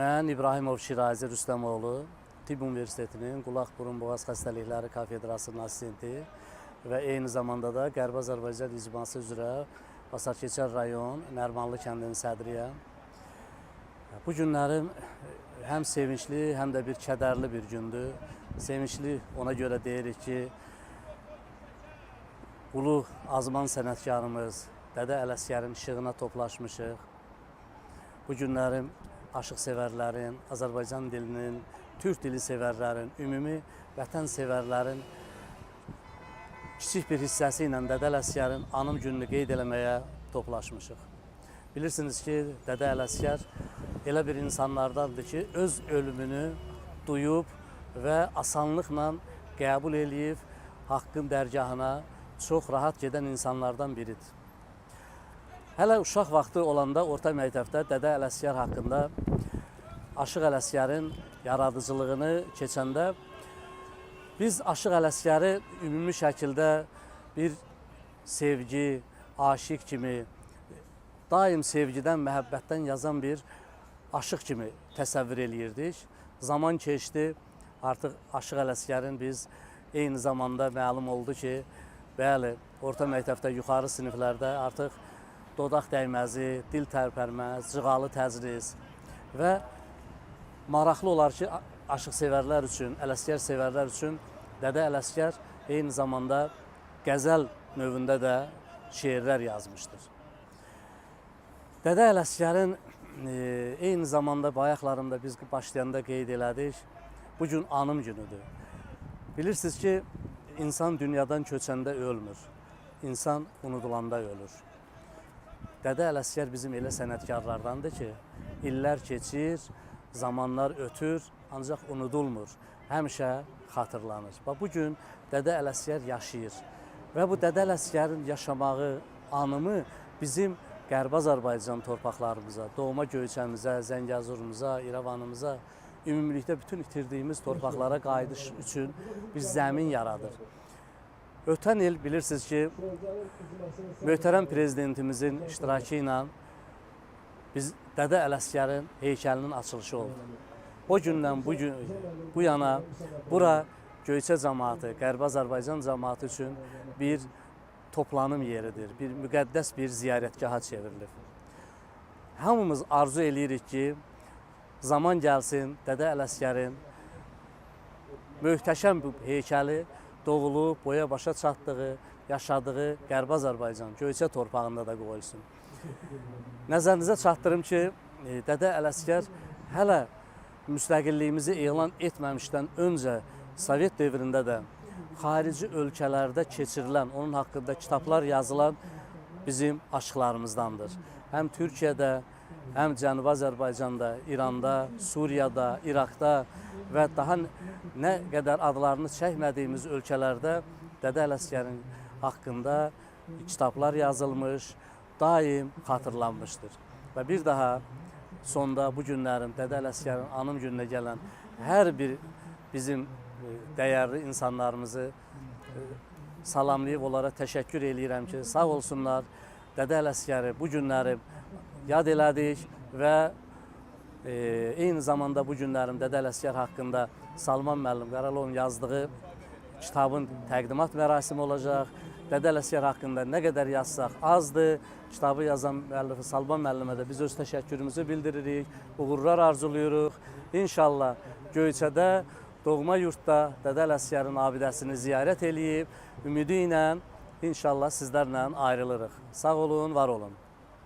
Mən İbrahimov Şirazi Rüstəmoğlu, Tibb Universitetinin qulaq, burun, boğaz xəstəlikləri kafedrasının assistenti və eyni zamanda da Qərbi Azərbaycan icması üzrə Basarkeçər rayon Nərmanlı kəndinin sədriyəm. Bu günlərim həm sevincli, həm də bir kədərli bir gündür. Sevincli ona görə deyirik ki, ulu azman sənətkarımız Dədə Ələsgərin işığına toplaşmışıq. Bu günlərim aşıq sevərlərin, Azərbaycan dilinin, türk dili sevərlərin, ümumi vətən sevərlərin kiçik bir hissəsi ilə Dədə Ələsgərin anım gününü qeyd eləməyə toplaşmışıq. Bilirsiniz ki, Dədə Ələsgər elə bir insanlardandır ki, öz ölümünü duyub və asanlıqla qəbul eləyib Haqqın dərgahına çox rahat gedən insanlardan biridir. Hələ uşaq vaxtı olanda orta məktəbdə Dədə Ələsgər haqqında Aşıq Ələsgərin yaradıcılığını keçəndə biz Aşıq Ələsgəri ümumi şəkildə bir sevgi, aşiq kimi, daim sevgidən, məhəbbətdən yazan bir aşıq kimi təsəvvür eləyirdik. Zaman keçdi, artıq Aşıq Ələsgərin biz eyni zamanda məlum oldu ki, bəli, orta məktəbdə, yuxarı siniflərdə artıq dodaq dəyməzi, dil tərpərməz, cığalı təcris və maraqlı olar ki, aşıq sevərlər üçün, Ələsgər sevərlər üçün Dədə Ələsgər eyni zamanda qəzəl növündə də şeirlər yazmışdır. Dədə Ələsgərin eyni zamanda bayaqlarında biz başlayanda qeyd elədik, bu gün anım günüdür. Bilirsiniz ki, insan dünyadan köçəndə ölmür, insan unudulanda ölür. Dədə Ələsgər bizim elə sənətkarlardandır ki, illər keçir, zamanlar ötür, ancaq unudulmur, həmişə xatırlanır. Bax, bu gün Dədə Ələsgər yaşayır və bu Dədə Ələsgərin yaşamağı, anımı bizim Qərbi Azərbaycan torpaqlarımıza, doğma Göyçəmizə, Zəngəzurumuza, İrəvanımıza, ümumilikdə bütün itirdiyimiz torpaqlara qayıdış üçün bir zəmin yaradır. Ötən il bilirsiniz ki, möhtərəm prezidentimizin iştirakı ilə biz Dədə Ələsgərin heykəlinin açılışı oldu. O gündən bu gün bu yana bura Göyçə cəmaatı, Qərbi Azərbaycan cəmaatı üçün bir toplanım yeridir, bir müqəddəs bir ziyarətgaha çevrilib. Hamımız arzu eləyirik ki, zaman gəlsin Dədə Ələsgərin möhtəşəm bu heykəli doğulub, boya başa çatdığı, yaşadığı Qərbi Azərbaycan Göyçə torpağında da qoyulsun. Nəzərinizə çatdırım ki, Dədə Ələsgər hələ müstəqilliyimizi elan etməmişdən öncə Sovet dövründə də xarici ölkələrdə keçirilən, onun haqqında kitablar yazılan bizim aşıqlarımızdandır. Həm Türkiyədə, həm Cənubi Azərbaycanda, İranda, Suriyada, İraqda və daha nə qədər adlarını çəkmədiyimiz ölkələrdə Dədə Ələsgərin haqqında kitablar yazılmış, daim xatırlanmışdır. Və bir daha sonda bu günlərin Dədə Ələsgərin anım gününə gələn hər bir bizim dəyərli insanlarımızı salamlayıb onlara təşəkkür eləyirəm ki, sağ olsunlar. Dədə Ələsgəri bu günləri yad elədik və eyni zamanda bu günlərim Dədə Ələsgər haqqında Salman müəllim Qaralovun yazdığı kitabın təqdimat mərasimi olacaq. Dədə Ələsgər haqqında nə qədər yazsaq azdır. Kitabı yazan müəllifi Salman müəllimə də biz öz təşəkkürümüzü bildiririk, uğurlar arzuluyuruq. İnşallah Göyçədə, doğma yurdda Dədə Ələsgərin abidəsini ziyarət eləyib, ümidi ilə inşallah sizlərlə ayrılırıq. Sağ olun, var olun.